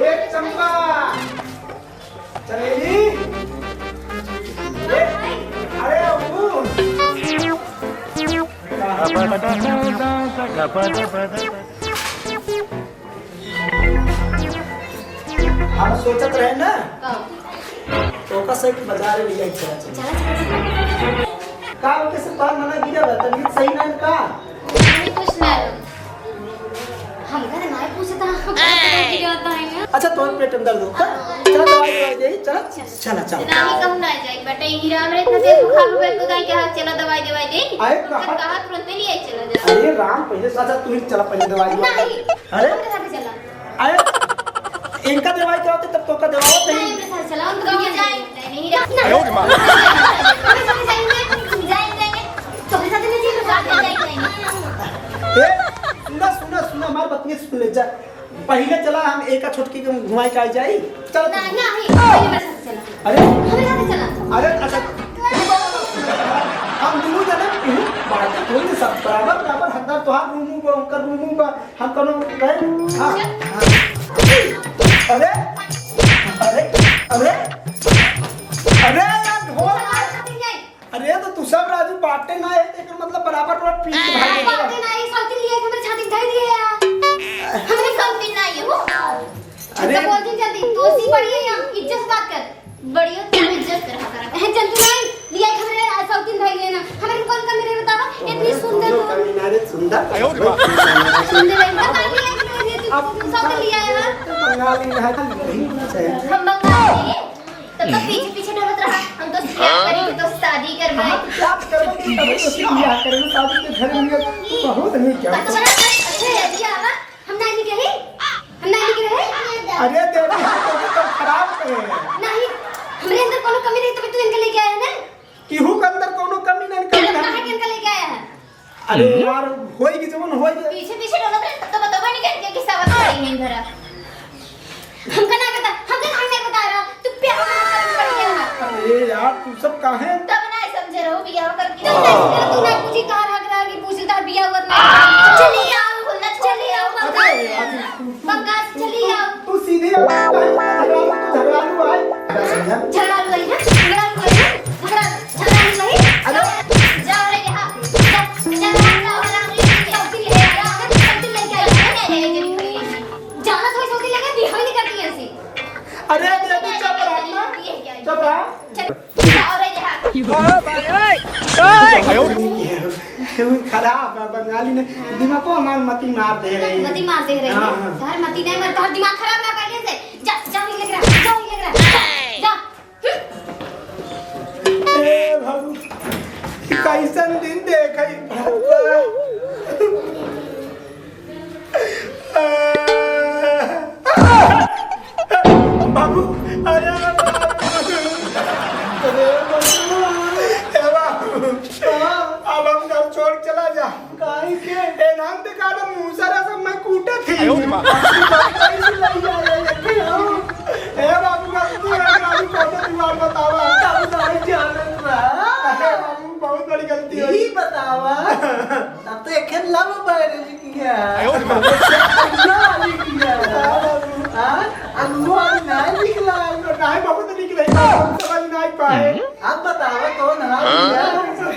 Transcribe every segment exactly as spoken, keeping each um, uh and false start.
ए चंपा, चमेली, ए, अरे अबू। हम सोचत रहे ना, का? तो ओका से कि बाजार में जाए, चला, चला। चला, चला, चला। का ओके से तोहार मना गिरा बा, तबीयत सही ना का? नहीं, कुछ ना। हमका ना नाय पूछता, हम का गिरा बताएंगे। अच्छा, तोहर पेट में दर्द होता? हाँ। चला, दवाई दवाई दे, चला। चला, चला। नाही कहूँ ना जाए, बेटा, यही राम रे, इतना तेज बुखार हो गया, तो जाए के हाथ चला, दवाई दवाई दे। अरे, हम कहाँ? कहा तुरंत ले आई, चला जा। अरे राम, पहले साथ साथ तू ही चला, पहले दवाई दे। नहीं। अरे? हम कहाँ पे चला? अरे, इनका दवाई कराते तब तो का दवाई नहीं। नहीं, मेरे साथ चला, हम तो नहीं जाए। नहीं, नहीं, नहीं। आयो रे माँ। हम जाएंगे, जाएंगे, जाएंगे। तो मेरे साथ नहीं जाएंगे, साथ में जाएंगे। ए, सुना, सुना, सुना, हमार बतिया सुन ले जा। पहिले चला हम एका छोटकी के घुमाई के आई जाई। चल। ना, ना, ही, पहिले मेरे साथ चला। अरे। हमरे साथ चला। अरे, अच्छा। हम दुनू जने, हम्म, बातें थोड़ी सब बराबर, बराबर, हकदार तोहार रूमू बा, उनकर रूमू बा, हम कनो गए? हाँ, हाँ। अरे, अरे, अरे, अरे यार, ढोल। अरे तो तू सब राजू बाटे ना है, एकर मतलब बराबर रोड पीट के भाग गया। बाटे ना, ये सौतीन लिए हमरे छाती धई दिए यार। हमरे सौतीन ना ये हो। अरे। तो बोल दी जल्दी, तू सी बड़ी है यहाँ, इज्जत से बात कर। बड़ी हो, तू इज्जत से रहा कर। ए, जल्दी नहीं, लिए हमरे सौतीन धई लिए ना। हमरे कौन कमी रहे बतावा? इतनी सुंदर कौनो हो। कमी ना रे, सुंदर। सुंदर है, पता नहीं है कि ये तू अब सौतीन लिया है, हाँ? तो बंगाली ना है, नहीं होना चाहिए। हम बंगाली नहीं है। तब तक पीछे पीछे डरत रहा, हम तो बियाह करेंगे तो शादी करबे। हाँ, तो क्या करबे? तब तो बियाह करेंगे, शादी के घर में तो बहुत नहीं क्या। तो बड़ा अच्छा है, जी आवा, हम नानी के रहे, हम नानी के रहे। अरे देवी, हम तो खराब करे। नहीं, हमरे अंदर कोनो कमी रही तभी तू इनके लेके आया ना। केहू के अंदर कोनो कमी नहीं, कमी तो नहीं। काहे के इनका लेके आया है? अरे हम्म। यार, होई कि जवन होई कि पीछे पीछे डोलत रहे, तब तो बतवा नहीं करके किस्सा बता रही है इधर। हमका ना पता, हमका काहे नहीं बता रहा? तू प्यार में पड़ गया है। अरे यार, तू सब काहे? तब ना समझे रहो, बियाह करके। तू ना, तू ना पूछी, कहाँ रह रहा कि पूछ लेता, बियाह हुआ ना। चली आओ, बोलना, चली आओ, अरे यार, तू, तू, बंगाल से चली तू, आओ। तू सीधे आओ, तू झगड़ालू, तू झगड़ालू है। झगड़ालू है, झगड़ालू है, झगड़ा, झगड़ालू है। अरे। जाओ रे यहाँ, जा, जा, जा, जा, जा, सौतीन लेके आ, सौतीन लेके आ। जाना तो सौतीन लेके बिहाव नहीं करती ऐसी। अरे, अरे, अरे, चुप रह ना। चुप रह। चल, जाओ रे यहाँ। खराब है बंगाली ने, दिमाग को हमार मती मार दे रही है। मती मार दे रही है। हाँ, हाँ। तार मती नहीं मार, तार दिमाग खराब ना पहले से। जा, जा, वहीं लग रहा, जा, वहीं लग रहा, जा, जा। ए बाबू, कैसन दिन देखे भगवान। बाबू, अरे बाबू, अरे बाबू, ए बाबू, अब हम घर छोड़ चला जा। काहे के? ए नाम पे का तो मूसरा सब मैं कूटा थी। आयो रे माँ। ए बाबू, गलती है, बाबू, कौनो जुबान बतावा। तब नहीं जानत रहा। अरे बाबू, बहुत बड़ी गलती हो ई गई। बतावा, तब तो एक खेल love marriage किया। आयो रे माँ। अगुआ वाली किया। हाँ, अगुआ वाली नहीं निकला। नहीं, बहुत निकले, समझ नहीं पाए। अब बतावा कौन हाल किया?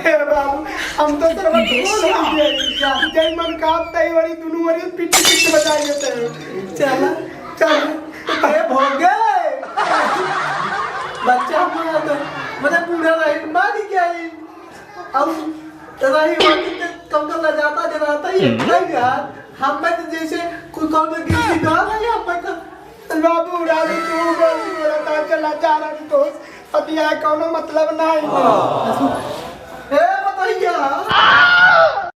अरे बाबू, हम तो सिर्फ गोल हो गए। जय मन का तई वरी दुनू वरी पिट पिट बजाई देते हैं। चला, चल। ए भोगे। बच्चा हमारा तो, मतलब बूढ़ा रही, मारी क्या ही? अब रही होती तो कम तो लजाता जनाता ही है, हम्म। नहीं यार। हम में तो जैसे कोई कौन गिनती ना है, हम में तो बाबू, राजू, तू बोल, बोला था, चला जा रहा तू दोस्त। पतिया है, कौनो मतलब नहीं। ए, बतैया।